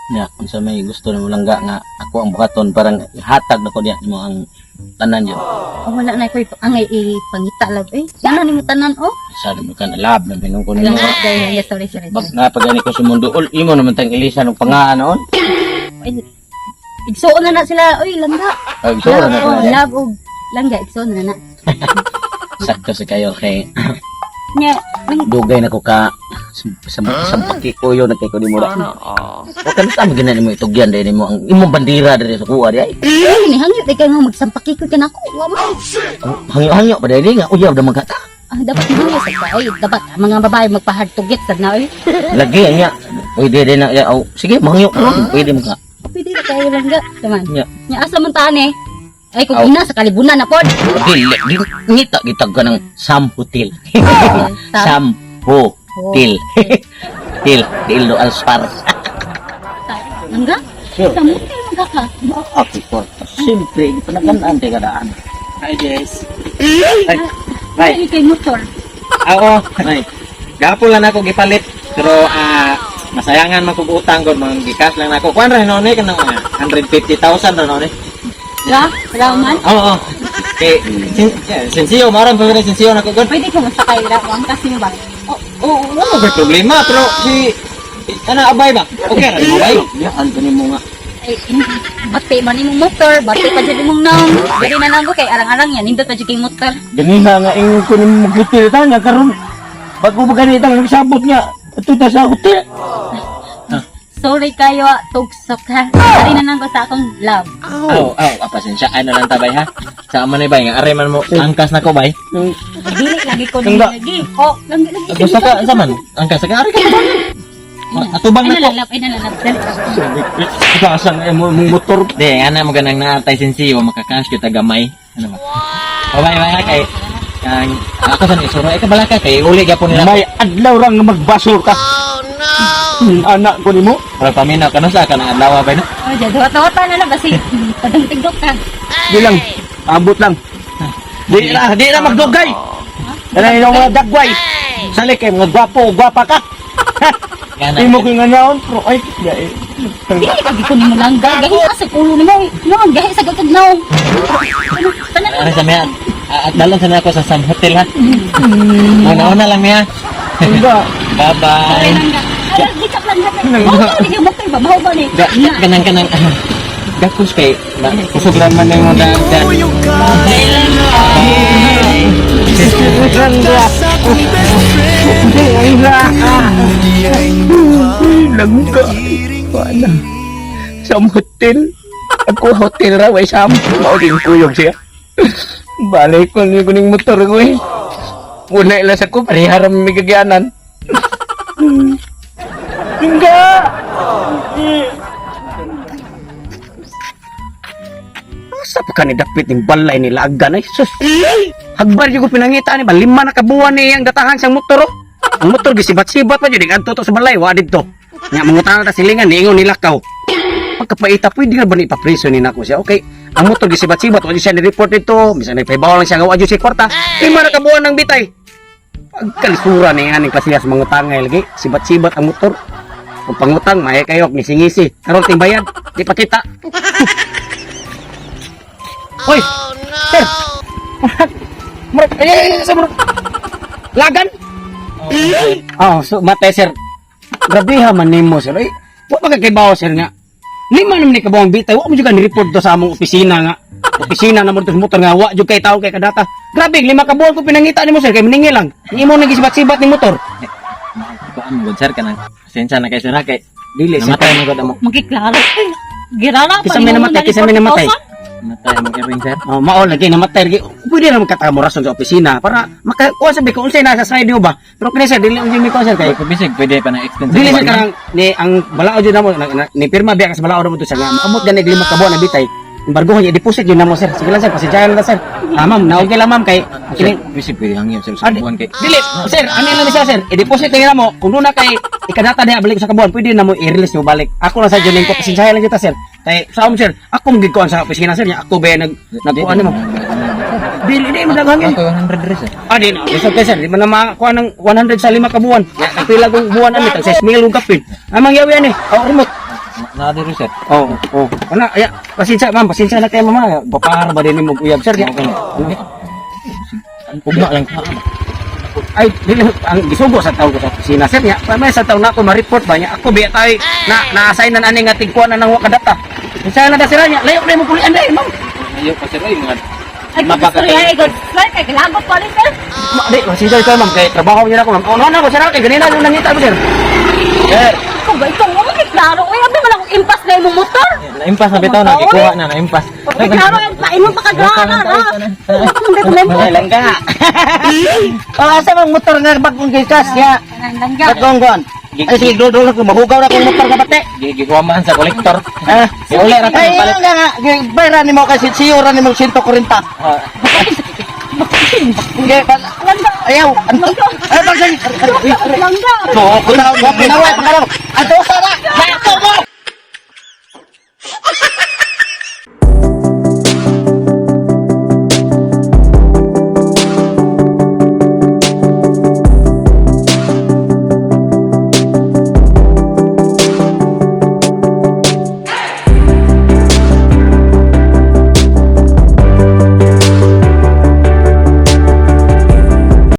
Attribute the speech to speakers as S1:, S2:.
S1: Nya, unsa may gusto nimo, langga, nga ako ang buhaton, parang hatag nako diya nimo ang tanan yun.
S2: Oh, wala na ko angay ipangita love eh. Ano nimo tanan oh?
S1: Sa mo kan lab na binong ko nimo.
S2: Lang, dahil, sorry, sorry,
S1: Bag
S2: sorry.
S1: na pag gani ko sumundo ul imo naman tang ilisan og pangaan noon.
S2: Ay, igsuon na na sila. Oy, langga.
S1: Ay, so na
S2: Love,
S1: na.
S2: oh, love og langga, igsuon na na.
S1: Sakto sa kayo kay
S2: Nya, nang
S1: dugay na ko ka sa pakikuyo na kay ko nimo ra. O kan sa gina nimo itugyan dai nimo ang imong bandira diri sa kuha di ay.
S2: Ay, ni hangyo di kay nga magsampaki ko kanako. Wa man.
S1: Hangyo-hangyo pa dai nga uyab da magkata.
S2: Ah, dapat mahangyo sa ka. Oy, dapat ang mga babae magpa-hard to get sad na oy.
S1: Lagi nya. Pwede din na ya. Oh, sige, mangyo ka ron. Pwede mo ka.
S2: Pwede na kayo, langga. Taman.
S1: Nya.
S2: Nya asa man taan eh? Ay, kung
S1: Aw.
S2: ina sa kalibunan na pod.
S1: Dili, di ngita gitag ka ng Sam Hotel. Sam Hotel. Til, til do Alspar.
S2: Langga?
S1: Sure.
S2: Sa mutil man ka.
S1: Ako kwarta. Siyempre, di pa naganaan kay kadaan.
S3: Hi, Jess.
S2: Ay,
S3: Ay.
S2: ay kay motor.
S3: Oo.
S1: Ay,
S3: Gapon lang ako gipalit. Pero masayangan man kog utang gud, mga gikas lang nako. Kuan ra noon eh, kanang mga 150,000 ra noon eh.
S2: Ra, ra man.
S3: Oo. Kay sin, yeah, sinsiyo maron pa rin sinsiyo nako gud.
S2: Pwede ko masakay ra ang kasi ba?
S3: Oo, oh, wala ba problema, pero si ana abay ba? Okay ra mo bay.
S1: Yaan ko nimo nga.
S2: Ay, bati man imong motor, bati pa jud imong naong. Dili na lang ko kay arang-arang yan, nindot pa jud kay motor.
S1: Ganiha nga ingon ko nimo maghotel ta nga karon. Bago ba ganita nga nagsabot nga. Ato ta sa hotel.
S2: Sorry kayo, ah, tugsok ha. Dili na lang ko sa akong love.
S3: Oo, oh, oh, pasensya ano lang ta bay ha. Sa amo ni bay nga are man mo angkas nako bay.
S2: Dili lagi ko nimo
S1: Langga.
S2: lagi. Oh, lagi lagi.
S3: Gusto ka unsa man? Angkas ka are ka ba? Atubang
S2: Ay
S3: nako.
S2: na lang, love, ay na lang, love. Dali.
S1: Asa nga mo mong motor.
S3: Di, ana mo ganang naatay sinsiyo, makakash kita gamay. Ano ba? O bay, bay, kay ang ako sa isuro ay kabala ka kay uli gyapon nila.
S1: May adlaw ra nga magbasor ka. Oh no. Anak ko nimo.
S3: Para paminaw kanu sa kanang adlaw bay no.
S2: Oh, dyan, duwat-duwatan na lang kasi padang tigdok ka.
S1: Di lang. Abot lang. Di na magdugay. Dala yung mga dagway. Sali kay mga gwapo, gwapa ka.
S3: Gana.
S1: Imo ko nga naon, pero ay, di, eh.
S2: Dili lagi ko nimo langga. Gahi ka sa ulo nimo. No, gahi sa gagag naong. Ano, tanan
S3: Ano sa miya? At dalon sa ako sa Sam Hotel ha. Una-una lang miya.
S1: Hindi.
S3: Bye bye.
S2: Langga. Ay, di ka lang. Mao ba ni motor ba? Mao ba ni?
S3: Ga kanang kanang gakos kay kusog lang man yung daan.
S1: Langga. Wala. Sa hotel. Ako hotel ra way sam. Mao din kuyog siya. Balik ko ni kuning motor ko eh. Wala ila sa ko pariharam may gagyanan. Langga. Asa pa ka ni dapit ning balay ni Lagan ay sus. Hagbar jud ko pinangita ni ba lima na ka buwan ni iyang datahan sa motor oh. Ang motor gisibat-sibat pa jud ning adto to sa balay wa didto. Nya mangutana ta silingan niingon nilakaw. Pagkapaita pwede nga ba ni ipapreso ni nako siya. Okay, ang motor gisibat-sibat wa jud siya ni-report dito, bisan nagpahibaw lang siya nga wa jud siya kwarta. Lima na ka buwan ng bitay. Pagkalisura ni aning klase sa mangutangay lagi, sibat-sibat ang motor. Kung pangutang, may kayo, ngisi-ngisi. Karon ting bayad, di pa kita. Hoy! Sir! Murag, ay, ay, ay, sa murag. Lagan? Oh, so, matay, sir. Grabe ha man nimo, sir. Ay, wa pa kay sir, nga. Lima naman ni kabuang bitay, wa mo jud ka ni-report to sa among opisina nga. Opisina na mo to sa motor nga, wa jud kay tao kay kadata. Grabe, lima ka buwan ko pinangita nimo, sir, kay maningil lang. Imo nang gisibat-sibat ning motor.
S3: Kuan mo gud sir kanang pasensya na kay sir ha kay
S1: Dili, sir.
S3: namatay man gud amo.
S2: Magkiklaro. Ay, girara pa.
S1: Kisa may namatay, kisa may namatay.
S3: Namatay mo ring sir.
S1: Oh, mao lagi namatay lagi. Pwede ra magkatamo rason sa opisina para makakuha sabi ko unsay nasa side niyo ba. Pero kini sir, dili unsa mi ko sir kay
S3: Kay pabisig pwede pa na extend.
S1: dili sir kanang ni ang balao jud namo ni pirma biya ka sa balao namo to sa nga maabot gani og lima ka buwan na bitay. Embargohan niya deposit yun namo sir. Sige lang sir, pasensyahan lang sir. Ah ma'am, na okay lang ma'am kay
S3: Sir,
S1: kini
S3: bisig pwede hangyo sir sa
S1: Ah,
S3: buwan kay
S1: dili, sir, ano lang siya sir? I-deposit na mo. Kung doon na kay ikadata niya balik sa kabuan, pwede na mo i-release mo balik. Ako lang sa dyan ko, pasensyahan lang kita sir. Kay sa amo sir, ako magigkuan sa opisina sir niya. Ako ba nag nagkuan mo? Dili di mo daghang
S3: Ako 100 res sir.
S1: Ah, di na. Lisod kay sir, di man na makakuha ng 100 sa lima ka buwan. Ya, ang pila kong buwan ani, tag 6 mil kong kapin. Ang mangyawi ani, oh, remote.
S3: Na diri, sir.
S1: Oh. Ana, aya, pasensya, ma'am, pasensya na kayo, ma'am. Bapahar ba din mo uyab, sir? Ya. Ano?
S3: Ugma lang ka.
S1: Ay, dili ang gisugo sa tawag ko sa opisina, sir, nya. Pamay sa tawag na ako ma-report ba niya. Ako biya tay na na-assign na ani nga tigkuan na nang wa kadata. Pasensya na da sir niya. Layo na mo pulian dai, ma'am.
S3: Ayo pa, sir, ay mga
S2: Ay, sorry, ay, God. Sorry, kay gilagot ko rin, sir.
S1: Ma, di, pasensya kayo, ma'am, kay trabaho niyo na ako, ma'am. Oh, no, no, sir, kay ganina nung nangita ko, sir. Sir,
S2: Ikaw ba ikaw? Wala kay klaro. Uy, abi man akong impas na imong motor.
S3: Naimpas na bitaw na gikuha na naimpas.
S2: Kay klaro ang pain mo pakagrana na.
S4: Ay, langga. Oh, asa mang motor nga bagong gikas ya?
S2: Langga.
S4: Bagong gon. Ay sige, dol dol ko mahugaw na kong motor nga bate.
S3: Gikuha man sa kolektor.
S4: Ah,
S3: Uli ra
S4: ay
S3: ta palit.
S4: nga nga, bayra nimo kay siyo ra nimo 140.
S3: Ah,
S4: Sige,
S2: Langga.
S4: ayaw. Ay, bagsang.
S2: Langga.
S4: Ko na ko pinaway pa karo. Ato